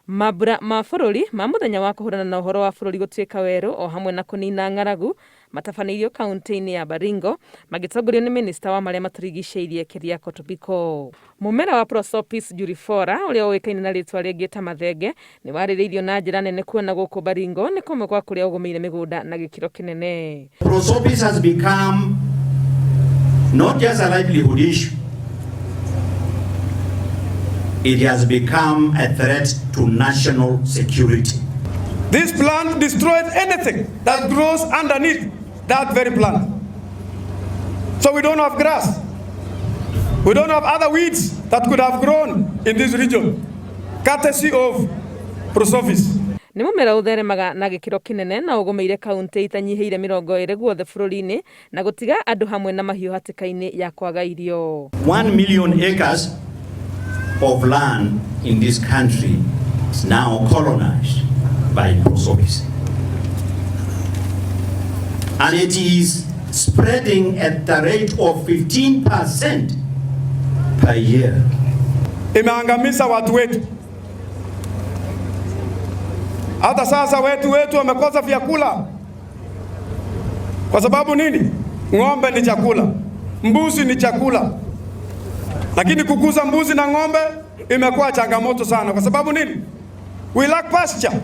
Mambura ma bũrũri ma mũthenya wa kũhũrana na ũhoro wa bũrũri gũtuĩka werũ o hamwe na kũnina ng'aragu matabanĩirio kaunti-inĩ ya Baringo magĩtongorio nĩ minista wa marĩa matũrigicĩirie Keriako Tobiko. Mũmera wa Prosopis juliflora ũrĩa ũĩkaine na rĩtwa rĩngĩ ta mathenge nĩ warĩrĩirio na njĩra nene kuona gũkũ Baringo nĩ kũmwe kwa kũrĩa ũgũmĩire mĩgũnda na gĩkĩro kĩnene. Prosopis has become not just a livelihood issue, it has become a threat to national security. This plant destroys anything that grows underneath that very plant. So we don't have grass. We don't have other weeds that could have grown in this region, courtesy of Prosopis. Nĩ mũmera ũtheremaga na gĩkĩro kĩnene na ũgũmĩire kaunti itanyihĩire 20 guothe bũrũri-inĩ na gũtiga andũ hamwe na mahiũ hatĩka-inĩ ya kwaga irio. 1 million acres of land in this country is now colonized by Prosopis. And it is spreading at the rate of 15% per year. Imeangamiza watu wetu. Hata sasa wetu wetu wamekosa vyakula. Kwa sababu nini? Ng'ombe ni chakula, mbuzi ni chakula, lakini kukuza mbuzi na ng'ombe imekuwa changamoto sana. Kwa sababu nini? We lack pasture.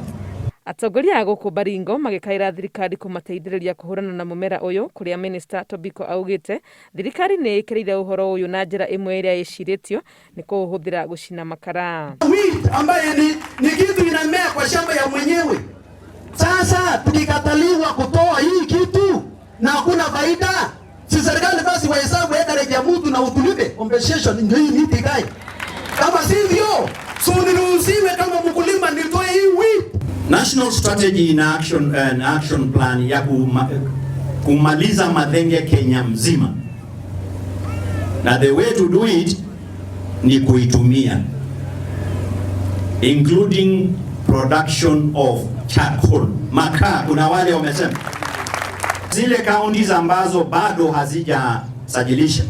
Atongoria a gũkũ Baringo magĩkaĩra thirikari kũmateithĩrĩria kũhũrana na mũmera ũyũ kũrĩa minista Tobiko augĩte thirikari nĩ ĩkĩrĩire ũhoro ũyũ na njĩra ĩmwe ĩrĩa ĩcirĩtio nĩ kũũhũthĩra gũcina makara. Wheat ambaye ni kitu inamea kwa shamba ya mwenyewe. Sasa tukikataliwa kutoa hii kitu na hakuna faida, si serikali basi wahesabu acreage ya mtu na utulipe compensation, ndio hii miti ikae. Kama sivyo, so niruhusiwe kama mkulima nitoe hii wheat. National Strategy in Action, and Action Plan ya kumaliza mathenge Kenya mzima, na the way to do it ni kuitumia, including production of charcoal, makaa. Kuna wale wamesema zile counties ambazo bado hazijasajilisha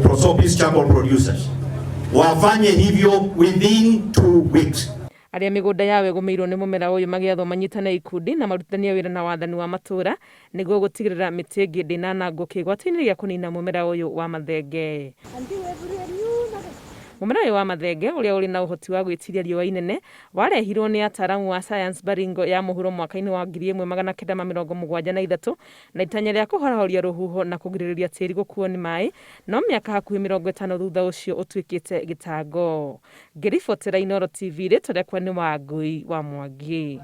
Prosopis charcoal producers wafanye hivyo within 2 weeks. Arĩa mĩgũnda yao ĩgũmĩirwo nĩ mũmera ũyũ magĩathwo manyitane ikundi na marutithanie wĩra na wathani wa matũũra nĩguo gũtigĩrĩra mĩtĩ ĩngĩ ndĩnanangwo kĩgwatio-inĩ gĩa kũnina mũmera ũyũ wa mathenge. Mũmera ũyũ wa mathenge ũrĩa ũrĩ na ũhoti wa gwĩtiria riũa inene warehirwo nĩ ataaramu a science Baringo ya mũhuro mwaka-inĩ wa 1973 na itanya rĩa kũhorahoria rũhuho na kũgirĩrĩria tĩri gũkuo nĩ maĩ, no mĩaka hakuhĩ 50 thutha ũcio ũtuĩkĩte gĩtango. Ngĩribotera Inooro TV, rĩtwa rĩakwa nĩ Wangui wa Mwangi.